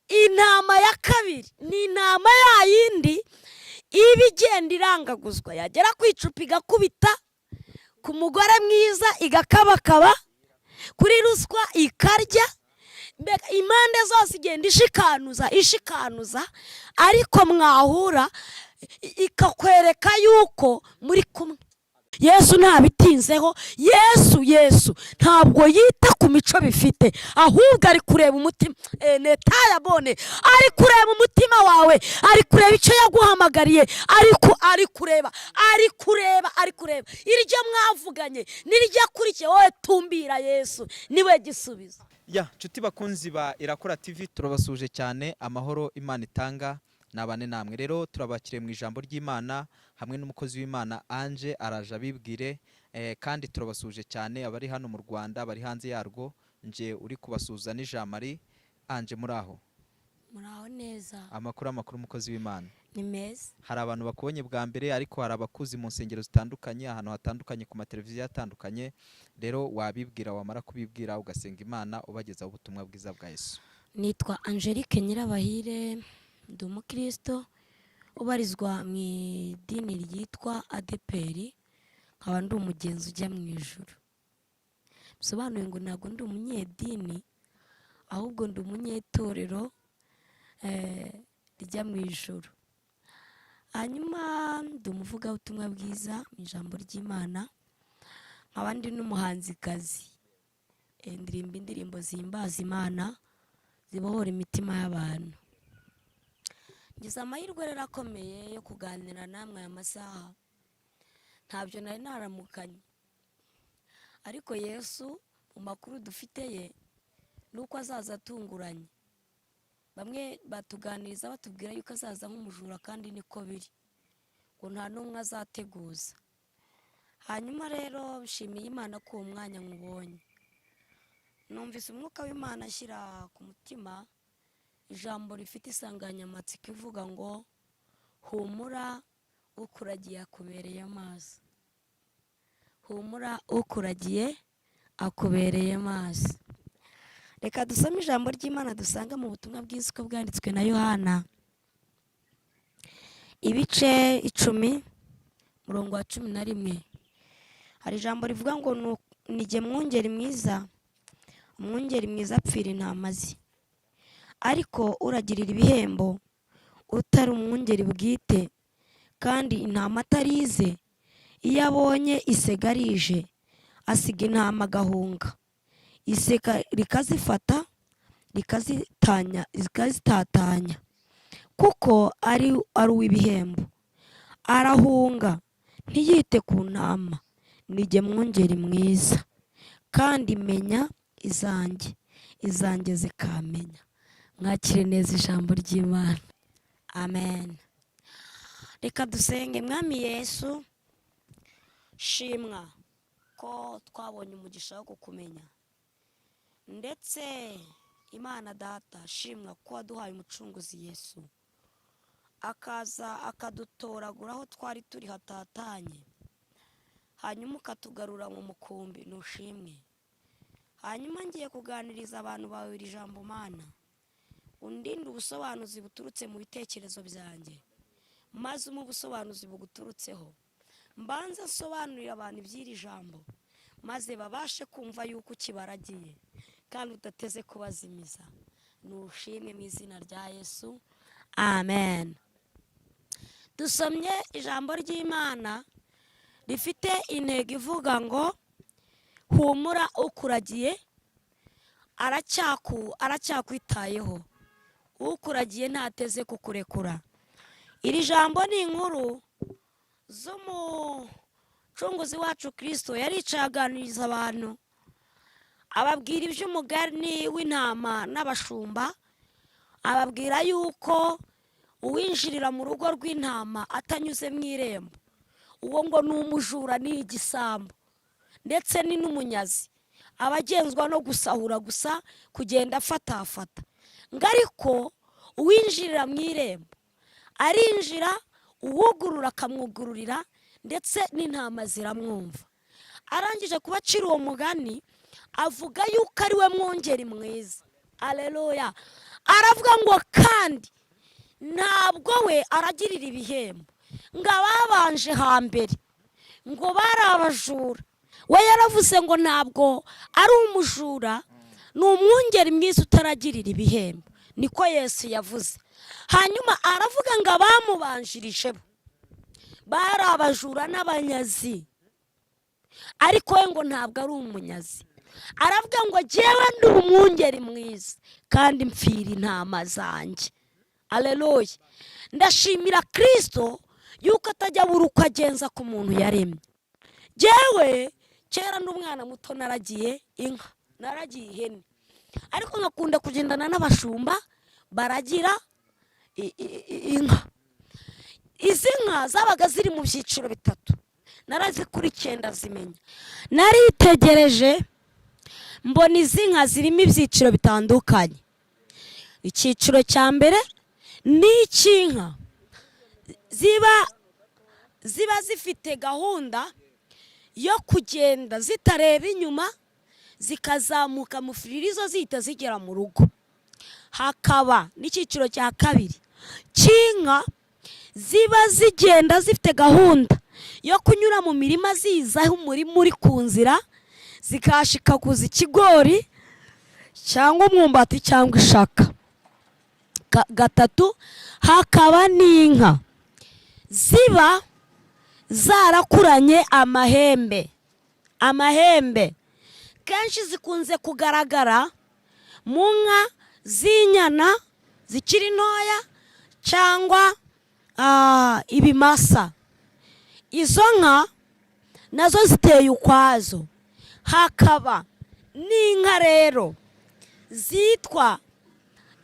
Intama ya kabiri ni intama ya yindi iba igenda irangaguzwa, yagera ku icupa igakubita, ku mugore mwiza igakabakaba, kuri ruswa ikarya. Mbega impande zose igenda ishikanuza ishikanuza, ariko mwahura ikakwereka yuko muri kumwe. Yesu ntabitinzeho. Yesu ntabwo yita ku mico bifite, ahubwo ari kureba umutima. Netayabone, ari kureba umutima wawe, ari kureba icyo yaguhamagariye, ari kureba, ari kureba, ari kureba iryo mwavuganye n'iryo akurikiye. Wowe tumbira Yesu, niwe gisubizo. Ya nshuti bakunzi ba Irakora TV, turabasuhuje cyane. Amahoro Imana itanga nabane namwe. Rero turabakiriye mu ijambo ry'Imana hamwe n'umukozi w'Imana Ange, araje abibwire. Kandi turabasuhuje cyane abari hano mu Rwanda, bari hanze yarwo. Nje uri kubasuhuza ni Jean Marie Ange. Muri aho? Muraho neza. Amakuru, amakuru, umukozi w'Imana? Ni meza. Hari abantu bakubonye bwa mbere, ariko hari abakuzi mu nsengero zitandukanye, ahantu hatandukanye, ku mateleviziyo atandukanye. Rero wabibwira, wamara kubibwira ugasenga Imana, ubagezaho ubutumwa bwiza bwa Yesu. Nitwa Angelique Nyirabahire, ndi umukristo ubarizwa mu idini ryitwa ADEPR, nkaba ndi umugenzi ujya mu ijuru. Bisobanuye ngo ntabwo ndi umunyedini, ahubwo ndi umunyetorero rijya mu ijuru. Hanyuma ndi umuvugabutumwa bwiza mu ijambo ry'Imana, nkaba ndi n'umuhanzikazi. Ndirimba indirimbo zihimbaza Imana, zibohora imitima y'abantu. Ngize amahirwe rero akomeye yo kuganira namwe aya masaha. Ntabyo nari naramukanye, ariko Yesu mu makuru dufite ye ni uko azaza atunguranye. Bamwe batuganiriza batubwira yuko azaza nk'umujura, kandi niko biri, ngo nta n'umwe azateguza. Hanyuma rero nshimiye Imana ko uwo mwanya nkubonye. Numvise umwuka w'Imana ashyira ku mutima ijambo rifite insanganyamatsiko ivuga ngo: "Humura, ukuragiye akubereye amaso." Humura, ukuragiye akubereye maso. Reka dusome ijambo ry'Imana dusanga mu butumwa bwiza uko bwanditswe na Yohana, ibice 10, umurongo wa 11. Hari ijambo rivuga ngo: "Ni jye mwungeri mwiza, umwungeri mwiza apfira intama ze. Ariko uragirira ibihembo utari umwungeri bwite kandi intama atari ize, iyo abonye isega rije, asiga intama agahunga, isega rikazifata rikazitanya, rikazitatanya, kuko ari uw'ibihembo. Arahunga ntiyite ku ntama. Ni jye mwungeri mwiza, kandi menya izanjye, izanjye zikamenya." Mwakire neza ijambo ry'Imana. Amen. Reka dusenge. Mwami Yesu, shimwa ko twabonye umugisha wo kukumenya. Ndetse Imana Data, shimwa ko waduhaye umucunguzi Yesu, akaza akadutoragura aho twari turi hatatanye, hanyuma ukatugarura mu mukumbi. Nushimwe. Hanyuma ngiye kuganiriza abantu bawe iri jambo. Mana, undinde ubusobanuzi buturutse mu bitekerezo byanjye, maze umpe ubusobanuzi buguturutseho. Mbanze nsobanurire abantu iby'iri jambo, maze babashe kumva yuko ukibaragiye kandi udateze kubazimiza. Nushimwe mu izina rya Yesu, amen. Dusomye ijambo ry'Imana rifite intego ivuga ngo: "Humura, ukuragiye aracyakwitayeho, ukuragiye ntateze kukurekura." Iri jambo ni inkuru z'umucunguzi wacu Kirisito. Yaricaye aganiriza abantu, ababwira iby'umugani w'intama n'abashumba, ababwira yuko uwinjirira mu rugo rw'intama atanyuze mu irembo, uwo ngo ni umujura, ni igisambo, ndetse ni n'umunyazi, aba agenzwa no gusahura gusa, kugenda afatafata. Ngo ariko uwinjirira mu irembo arinjira, uwugurura akamwugururira, ndetse n'intama ziramwumva. Arangije kubacira uwo mugani, avuga yuko ari we mwungeri mwiza. Aleluya! Aravuga ngo kandi ntabwo we aragirira ibihembo ngo ababanje hambere ngo bari abajura. We yaravuze ngo ntabwo ari umujura, ni umwungeri mwiza utaragirira ibihembo, niko Yesu yavuze. Hanyuma aravuga ngo abamubanjirije bo bari abajura n'abanyazi, ariko we ngo ntabwo ari umunyazi. Aravuga ngo jyewe ndi umwungeri mwiza kandi mpfira intama zanjye. Aleluya! Ndashimira Kirisito yuko atajya abura uko agenza ku muntu yaremye. Jyewe kera ndi umwana muto naragiye inka, naragiye ihene, ariko nkakunda kugendana n'abashumba baragira inka. Izi nka zabaga ziri mu byiciro bitatu, narazikurikiye ndazimenya. Naritegereje mbona izi nka zirimo ibyiciro bitandukanye. Icyiciro cya mbere ni icy'inka ziba zifite gahunda yo kugenda zitareba inyuma, zikazamuka mu firirizo zihita zigera mu rugo. Hakaba n'icyiciro cya kabiri cy'inka ziba zigenda zifite gahunda yo kunyura mu mirima, ziza aho umurima uri ku nzira, zikashikaguza ikigori cyangwa umwumbati cyangwa ishaka. Gatatu, hakaba n'inka ziba zarakuranye amahembe. Amahembe kenshi zikunze kugaragara mu nka z'inyana zikiri ntoya cyangwa ibimasa. Izo nka nazo ziteye ukwazo. Hakaba n'inka rero zitwa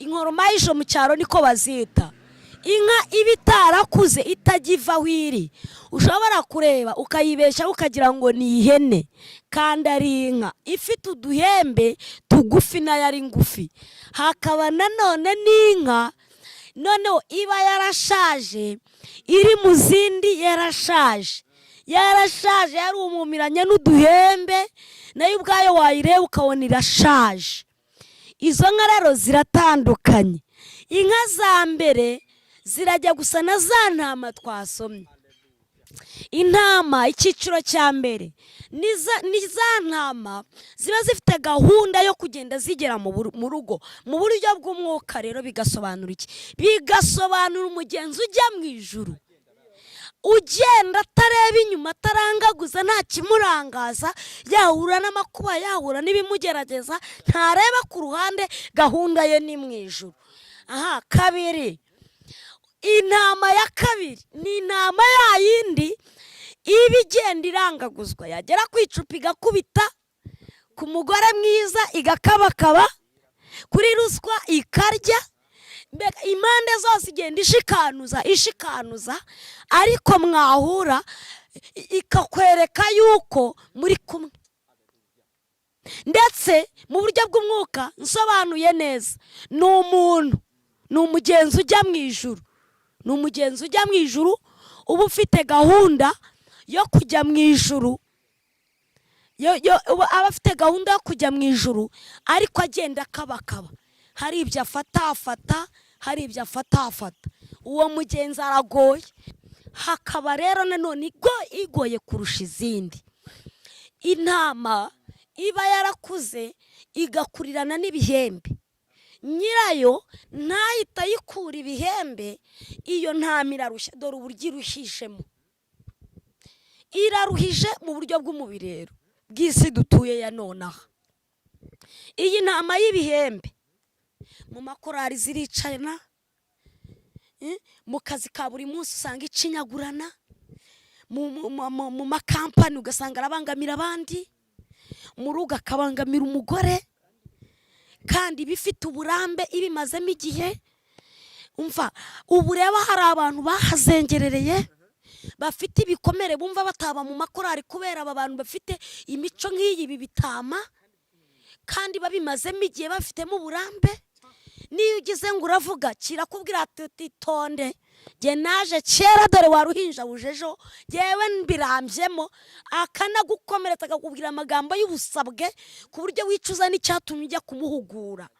inkoromayisho, mu cyaro niko bazita, inka iba itarakuze, itajya iva aho iri, ushobora kureba ukayibeshyaho ukagira ngo ni ihene kandi ari inka ifite uduhembe tugufi, nayo ari ngufi. Hakaba nanone n'inka noneho iba yarashaje, iri mu zindi, yarashaje, yarashaje, yarumumiranye n'uduhembe, nayo ubwayo wayireba ukabona irashaje. Izo nka rero ziratandukanye. Inka za mbere zirajya gusa na za ntama twasomye. Intama icyiciro cya mbere ni za ntama ziba zifite gahunda yo kugenda zigera mu rugo. Mu buryo bw'umwuka rero bigasobanura iki? Bigasobanura umugenzi ujya mu ijuru, ugenda atareba inyuma, atarangaguza, nta kimurangaza, yahura n'amakuba, yahura n'ibimugerageza, ntareba ku ruhande, gahunda ye ni mu ijuru. Aha kabiri, intama ya kabiri ni intama ya yindi iba igenda irangaguzwa, yagera ku icupa igakubita, ku mugore mwiza igakabakaba, kuri ruswa ikarya, mbega impande zose igenda ishikanuza ishikanuza, ariko mwahura ikakwereka yuko muri kumwe. Ndetse mu buryo bw'umwuka nsobanuye neza, ni umuntu, ni umugenzi ujya mu ijuru, ni umugenzi ujya mu ijuru uba ufite gahunda yo kujya mu ijuru, aba afite gahunda yo kujya mu ijuru, ariko agenda akabakaba, hari ibyo afatafata, hari ibyo afatafata. Uwo mugenzi aragoye. Hakaba rero nanone igoye kurusha izindi, intama iba yarakuze igakurirana n'ibihembe, nyirayo ntahita ayikura ibihembe. Iyo ntama irarushya. Dore uburyo iruhijemo: iraruhije mu buryo bw'umubiri rero bw'isi dutuye ya nonaha. Iyi ntama y'ibihembe mu makorari ziricana, mu kazi ka buri munsi usanga icinyagurana, mu makampani ugasanga arabangamira abandi, mu rugo akabangamira umugore, kandi iba ifite uburambe, ibimazemo igihe. Umva, ubu reba hari abantu bahazengerereye, bafite ibikomere, bumva bataba mu makorari kubera aba bantu bafite imico nk'iyi, ibi bitama, kandi babimazemo igihe, bafitemo uburambe. Niyo ugize ngo uravuga, kirakubwira ati: "Tonde, jye naje kera, dore waruhinja buje ejo, jyewe mbirambyemo." Akanagukomeretsa, akakubwira amagambo y'ubusabwe ku buryo wicuza n'icyatumye ujya kumuhugura.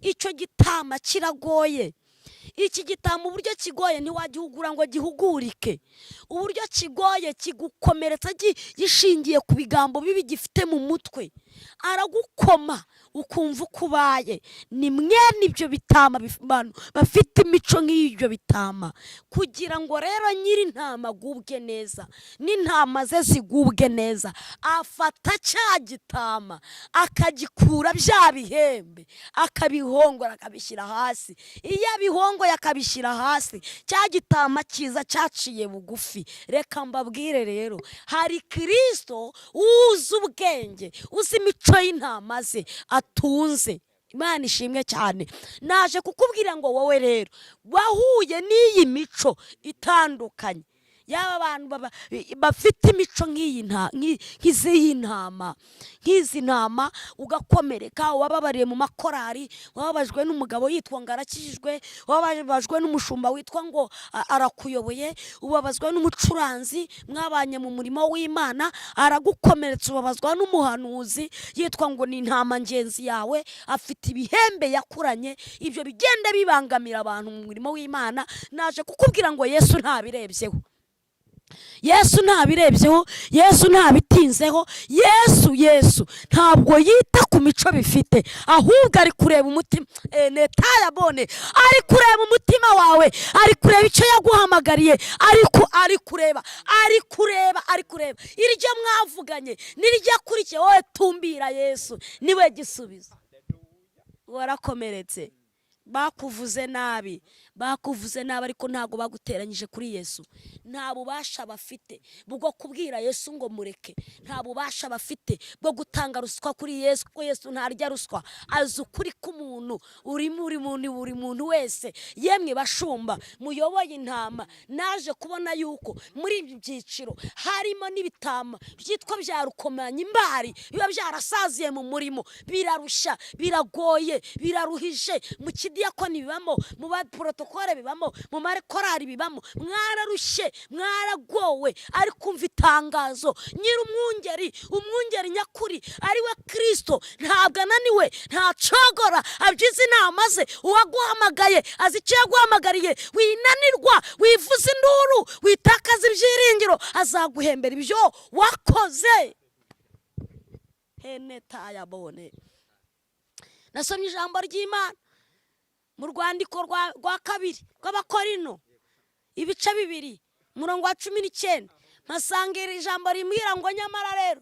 Icyo gitama kiragoye. Iki gitama uburyo kigoye ntiwagihugura ngo gihugurike. Uburyo kigoye kigukomeretsa gishingiye ku bigambo bibi gifite mu mutwe. Aragukoma ukumva uko ubaye. Ni mwene ibyo bitama abantu bafite imico nk'ibyo bitama. Kugira ngo rero nyiri intama agubwe neza n'intama ze zigubwe neza, afata cya gitama akagikura bya bihembe, akabihongora, akabishyira hasi. Iyo abihongoye akabishyira hasi, cya gitama cyiza cyaciye bugufi. Reka mbabwire rero, hari Kirisito uzi ubwenge, uzi imico y'intama ze atunze. Imana ishimwe cyane. Naje kukubwira ngo wowe rero wahuye n'iyi mico itandukanye yaba abantu bafite imico nk'iyi nk'iz'iyi ntama, nk'izi ntama, ugakomereka, wababariye mu makorari, wababajwe n'umugabo yitwa ngo arakijijwe, wababajwe n'umushumba witwa ngo arakuyoboye, ubabazwa n'umucuranzi mwabanye mu murimo w'Imana aragukomeretsa, ubabazwa n'umuhanuzi yitwa ngo ni intama ngenzi yawe, afite ibihembe yakuranye. Ibyo bigenda bibangamira abantu mu murimo w'Imana. Naje kukubwira ngo Yesu ntabirebyeho, Yesu ntabirebyeho, Yesu ntabitinzeho. Yesu ntabwo yita ku mico bifite, ahubwo ari kureba umutima. Netayabone, ari kureba umutima wawe, ari kureba icyo yaguhamagariye, ari kureba, ari kureba, ari kureba iryo mwavuganye n'iryo akurikiye. Wowe tumbira Yesu, niwe gisubizo. Warakomeretse, bakuvuze nabi, bakuvuze nabi, ariko ntabwo baguteranyije kuri Yesu. Nta bubasha bafite bwo kubwira Yesu ngo mureke, nta bubasha bafite bwo gutanga ruswa kuri Yesu, kuko Yesu ntarya ruswa. Azi ukuri k'umuntu uri muri muntu, buri muntu wese. Yemwe bashumba muyoboye intama, naje kubona yuko muri ibi byiciro harimo n'ibitama byitwa bya rukomanya imbari, biba byarasaziye mu murimo, birarushya, biragoye, biraruhije. Mu kidiyakoni bibamo, mu baporotokole bibamo, mu makorari bibamo. Mwararushye, mwaragowe, ariko umva itangazo: nyir'umwungeri, umwungeri nyakuri ari we Kirisito, ntabwo ananiwe, ntacogora, abyize inama ze. Uwaguhamagaye azi icyo yaguhamagariye. Winanirwa, wivuza induru, witakaza ibyiringiro, azaguhembera ibyo wakoze. Henetayabone. Nasomye ijambo ry'Imana mu rwandiko rwa kabiri rw'Abakorino, ibice 2, umurongo wa 19, mpasanga iri jambo rimbwira ngo: "Nyamara rero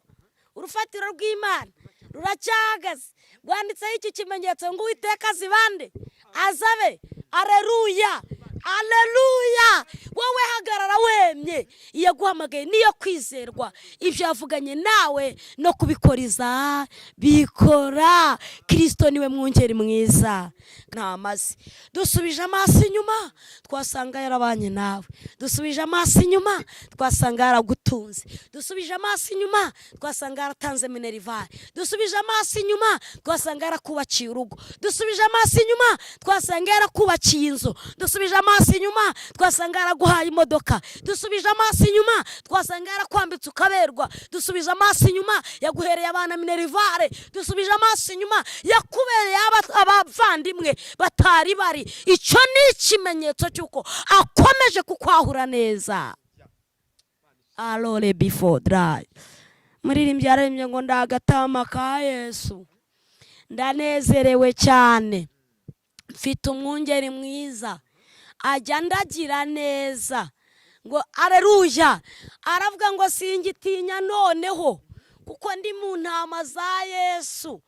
urufatiro rw'Imana ruracyahagaze, rwanditseho iki kimenyetso ngo: Uwiteka azibande azabe." Areruya, aleluya! Wowe hagarara wemye. Iyo aguhamagaye niyo kwizerwa, ibyo yavuganye nawe no kubikoriza bikora. Kirisito niwe mwungeri mwiza. Ntamaze dusubije amaso inyuma, twasanga yarabanye nawe. Dusubije amaso inyuma, twasanga yaragutunze. Dusubije amaso inyuma, twasanga yaratanze minerval. Dusubije amaso inyuma, twasanga yarakubakiye urugo. Dusubije amaso inyuma, twasanga yarakubakiye inzu. Dusubije amaso inyuma, twasanga yaraguhaye imodoka. Dusubije amaso inyuma, twasanga yarakwambitse ukaberwa. Dusubije amaso inyuma, yaguhereye abana minerval. Dusubije amaso inyuma, yakubereye abavandimwe batari bari. Icyo ni ikimenyetso cy'uko akomeje kukwahura neza. Arore before dry. Muririmbyi yararimbye ngo: "Ndagatama ka Yesu, ndanezerewe cyane, mfite umwungeri mwiza, ajya ndagira neza." Ngo areruya! Aravuga ngo: "Singitinya noneho, kuko ndi mu ntama za Yesu."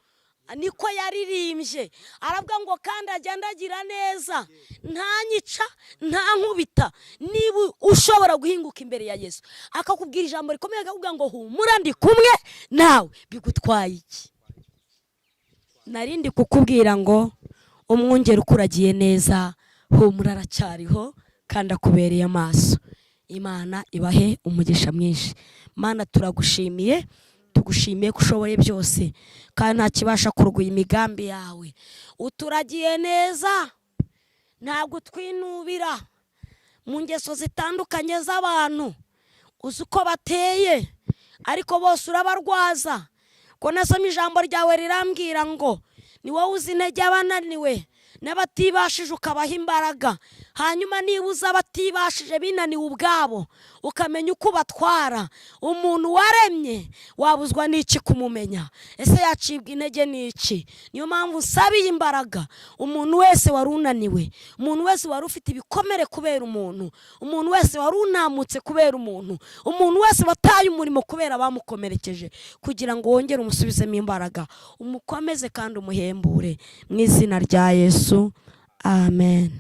Niko yaririmbye. Aravuga ngo kandi ajya ndagira neza, ntanyica, ntankubita. Niba ushobora guhinguka imbere ya Yesu, akakubwira ijambo rikomeye, akakubwira ngo: "Humura, ndi kumwe nawe," bigutwaye iki? Narindi kukubwira ngo umwungeri ukuragiye neza, humura, aracyariho kandi akubereye amaso. Imana ibahe umugisha mwinshi. Mana, turagushimiye, tugushimiye ko ushoboye byose kandi nta kibasha kurogoya imigambi yawe. Uturagiye neza, ntabwo twinubira mu ngeso zitandukanye z'abantu. Uzi uko bateye, ariko bose urabarwaza. Ko nasoma ijambo ryawe rirambwira ngo Ni wowe uzi intege abananiwe n'abatibashije, ukabaha imbaraga. Hanyuma niba uzi abatibashije, binaniwe ubwabo, ukamenya uko ubatwara. Umuntu waremye wabuzwa n'iki kumumenya? Ese yacibwa intege n'iki? Niyo mpamvu nsabiye imbaraga umuntu wese wari unaniwe, umuntu wese wari ufite ibikomere kubera umuntu, umuntu wese wari unamutse kubera umuntu, umuntu wese wataye umurimo kubera abamukomerekeje, kugira ngo wongere umusubizemo imbaraga, umukomeze kandi umuhembure, mu izina rya Yesu, amen.